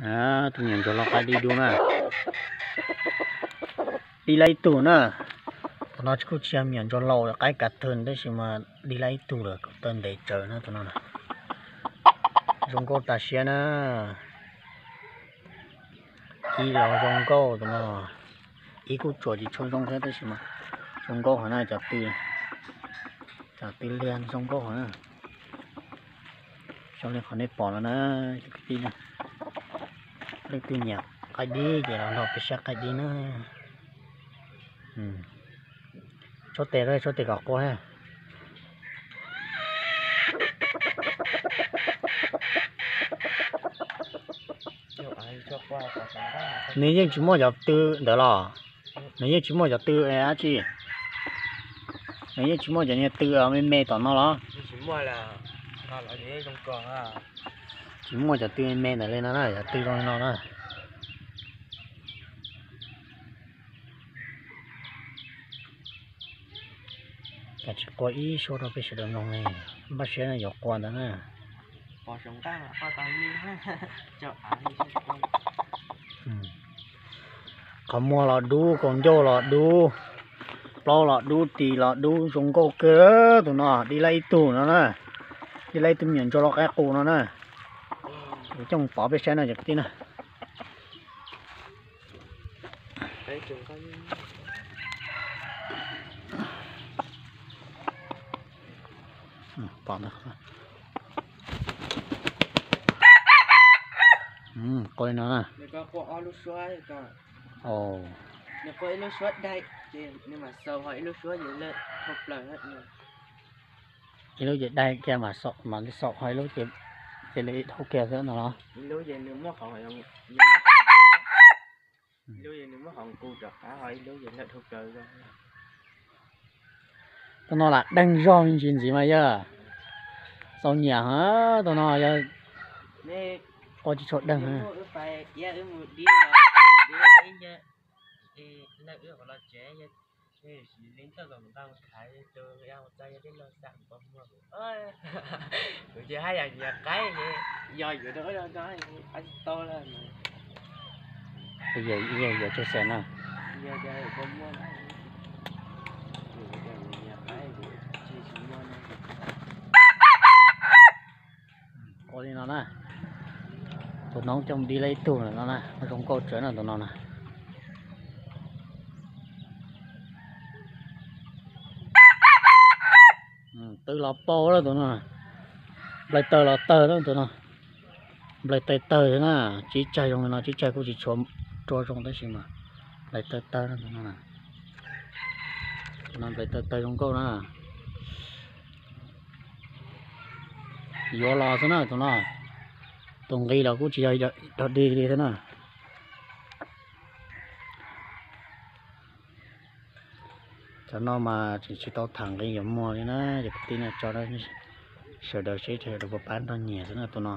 Tus me nyuam ntsuag laus qaib dib dub na, dib lab ib tug na. Tus no tsis kuj tsis yog me nyuam ntsuag laus qaib kav thwm tab sis mas dib lab ib tug lawm, taw ntev tsawv na tus no. Zoo nkauj tas siab na. Ib los zoo nkauj tus no, ib kuj tsuas tsis tshua zoo thiab tab sis mas zoo nkauj hov na cov tw, cov tw liag zoo nkauj hov na. Zoo li qhov nej pom no na, cov kwv tij na. Leej twg nyiam qaib dib ces los nrog peb saib qaib dib na. Tshuab tes, tshuab tes kom qua na. Nws yeej tsis muaj cov tw ntawd los? Nws yeej tsis muaj cov tw dab tsi? Nws yeej tsis muaj cov niag tw me me tom no los? Tsis muaj cov tw me me ntawd li no na, cov tw zoo li no na. Cas tsis qua ib suab rau peb sawv daws mloog li? Npaj siab yuav qua ntawd na. Qhov muag los dub, kaus ncauj los dub, plaub los dub, tis los dub, zoo nkauj kawg tus no, dib lab ib tug no na, dib lab ib tug me nyuam ntsuag laus qaib qus no na. Kuv coj mus pov peb saib no cov kwv tij na. Qua li no na. Nws qua ib lub suab daig, ces nws mam xaus ho ib lub suab ces lawm dhau plaws. Ib lub ces daig kiag mas li xaus ho ib lub ces cia li dhau kiag xwb no los? Tus no lam deeg zog me ntsis ntxiv mas yog txaus nyiam, tus no yog qua tsis tshua deeg. Yuav tsuag xees na. Ua li no na, tus no coj mus dib lab ib tug no na, zoo nkauj tsawv na tus no na. Tw los paug lawm tus no, nplais taw los tawg lawm tus no. Nplais taw tawg thiab na, tsib caig zoo li no, tsib caig kuj tsis tshua rua zoo tab sis mas nplais taw tawg na tus no. Tus no nplais taw tawg zoo nkauj na. Yuav los xwb na tus no, tus nqi los kuj tsis yog dog dig li thiab na. Cov no mas tsis tau tham nqi yuav muag li na, cov kwv tij no tso sawv daws seb sawv daws puas pab nrog nyiam xwb na tus no.